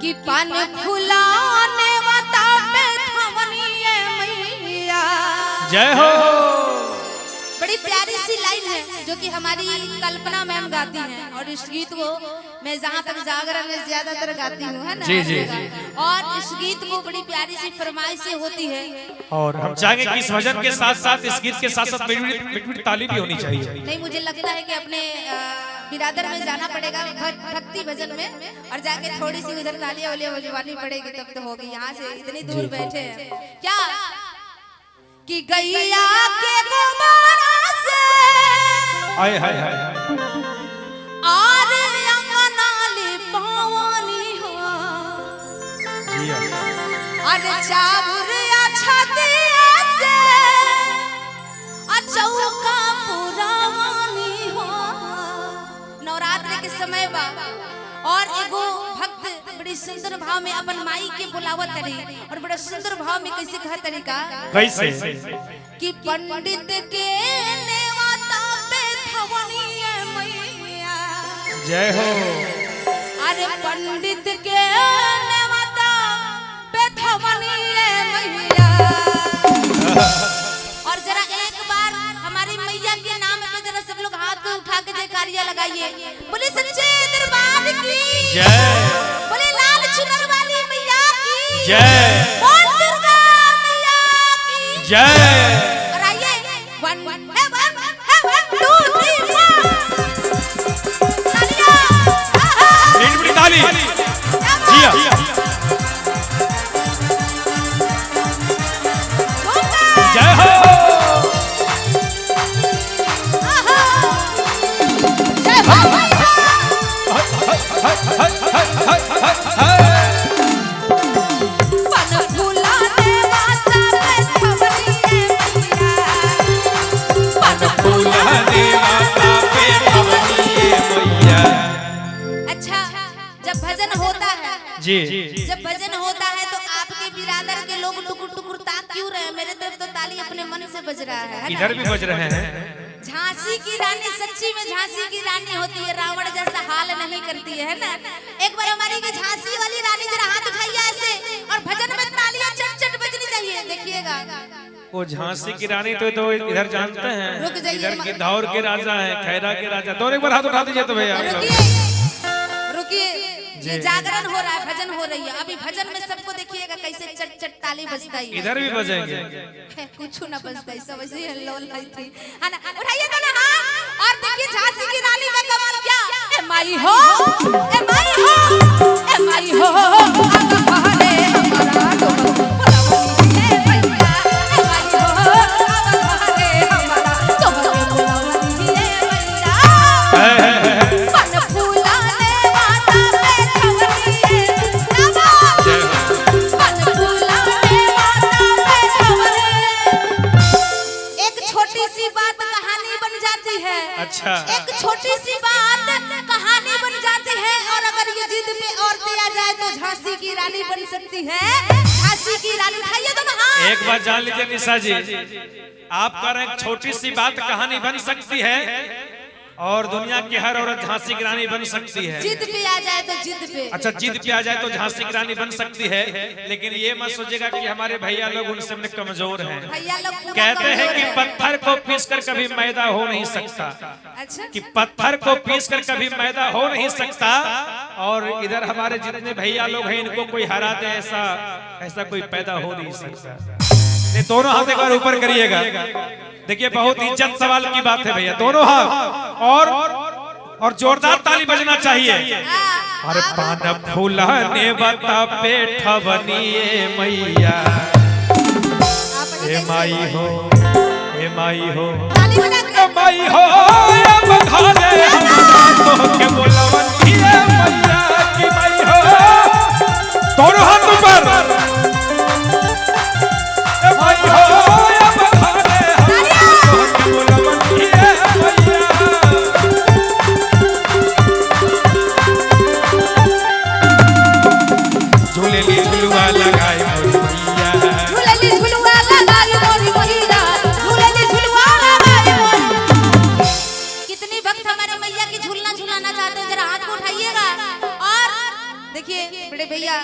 कि पान फुलाने वाता पे थवनिए मैया। जय हो। बड़ी प्यारी सी लाइन है जो कि हमारी कल्पना मैम गाती हैं और इस गीत को मैं जहाँ तक जागरण में ज्यादातर गाती हूँ, है ना? जी, जी, और इस गीत को बड़ी प्यारी सी फरमाइश से होती है और हम चाहेंगे कि इस भजन के साथ साथ, इस गीत के साथ साथ मिट मिट ताली भी होनी चाहिए। नहीं, मुझे लगता है कि अपने बिरादर में जाना पड़ेगा भक्ति भजन में और जाके थोड़ी सी उधर तालियां वालियां बजवानी पड़ेगी, तब तो होगी। यहाँ से इतनी दूर बैठे हैं क्या कि गैया के गोबरा से हाय हाय हाय आरे अंगना लिपावनी हो, जी हाँ। अरे चाउर छतिया से चौका पुरावानी हो। नवरात्र के समय बा और एगो भक्त बड़ी सुंदर भाव में अपन माई के बुलावत रही और बड़ा सुंदर भाव में कैसे कहा तरीका कैसे कि पंडित के नेवाता पे थवनी मैया। जय हो। अरे पंडित के नेवाता पे थवनी मैया। और जरा एक बार हमारी मैया के नाम पे जरा सब लोग हाथ को उठा के जयकारियां लगाइए। बोले सच्चे दरबार की जय, बोले लाल चुनर वाली मैया की जय, बोल दुर्गा मैया की जय। और आइए वन है वन है 1 2 3 4 तालियां। मिट मिट ताली। जी हाँ। जय हो। जय हो। पन फुलाने वाता पे थवनिए मैया। पन फूलाने वाता पे थवनिए मैया। अच्छा, जब भजन होता है जी, जब भजन होता है तो आपके बिरादर के लोग टुकुर टुकुर ताक क्यों रहे हैं? मेरे तरफ तो ताली अपने मन से बज रहा है ना? इधर भी बज रहे हैं। झांसी की रानी सच्ची में झांसी की रानी होती है, रावण जैसा हाल नहीं करती है ना? एक बार हमारी की झांसी वाली रानी जरा हाथ उठाइए ऐसे और भजन में तालियां चट चट बजनी चाहिए। देखिएगा वो झांसी की रानी तो इधर जानते हैं, रुक जाइए, इधर गिद्धौर के राजा हैं, खैरा के राजा। दोनों एक बार हाथ उठा दीजिए तो भैया। रुकिए रुकिए, ये जागरण हो रहा है, भजन हो रही है। अभी भजन में सबको देखिएगा कैसे चट चट ताली बजता है। इधर भी बजेंगे। कुछ ना बजता है, सब ऐसे ही लोल आई थी, है ना? उठाइए दोनों हाथ और देखिए झांसी की रानी का कमाल क्या। ए माई हो, ए माई हो, ए माई हो, अब घरे हमारा तुम बुलावनी ए मैया। ए माई हो, अब घरे हमारा तुम बुलावनी ए मैया। पन फूलाने वाता पे थवनिए मैया। जय हो। पन फूलाने वाता पे थवनिए। एक छोटी सी बात कहानी बन जाती है। अच्छा, एक छोटी सी बात कहानी बन जाती है और अगर ये जिद पे औरतें आ जाए तो झांसी की रानी बन सकती है। झांसी की रानी, उठाइए दोनों हाथ। एक बात जान लीजिए निशा जी, आप कह रहे हैं छोटी सी बात कहानी बन सकती है और दुनिया की हर औरत झांसी की रानी बन सकती है। जिद पे आ जाए तो जिद पे। अच्छा, जिद पे आ जाए तो झांसी की रानी बन सकती है, लेकिन ये मत सोचिएगा कि हमारे भैया लोग उनसे हमने कमजोर हैं। भैया लोग पूरा कहते हैं कमजोर कि हैं। पत्थर को पीसकर कभी मैदा हो नहीं सकता। अच्छा, कि पत्थर को पीसकर कभी मैदा हो नहीं सकता। और इधर हमारे जितने भैया लोग हैं इनको कोई हरा दे ऐसा ऐसा कोई पैदा हो नहीं सकता। नहीं, दोनों हाथ एक बार ऊपर करिएगा। देखिए बहुत इज्जत सवाल की बात है भैया, दोनों हाथ और जोरदार ताली बजना चाहिए। अरे पान फूलाने बता पे ठवनिए मैया। ए माई हो, ए माई हो, ताली बजा के। ए माई हो, अब घरे हमारा तोहके बोलवनिए मैया की माई हो। दोनों हाथ ऊपर। ए माई हो, अब घरे हमारा तोहके बोलवनिए मैया। झूलेली झुलुआ लगाए मोरी मैया। झूलेली झुलुआ लगाई मोरी मैया, झूलेली झुलुआ लगाई मोरी। कितनी भक्त हमारे मैया की झूलना झूलाना चाहते हैं, जरा हाथ को उठाइएगा। और देखिए बड़े भैया,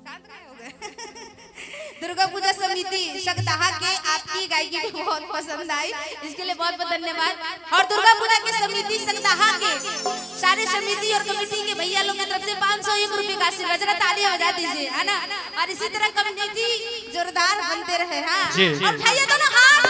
शांत काहे हो गए? दुर्गा पूजा समिति सकदाहा के आपकी गायकी भी बहुत पसंद आई, इसके लिए बहुत बहुत धन्यवाद। और दुर्गा पूजा की समिति सकदाहा के सारे समिति और कमेटी के भैया लोग की तरफ से 501 रुपए का आशीर्वाद। जरा तालियां बजा दीजिए, है ना? और इसी तरह कम्युनिटी जोरदार बनते रहे। हाँ, जी, जी। और उठाइए दोनों हाथ।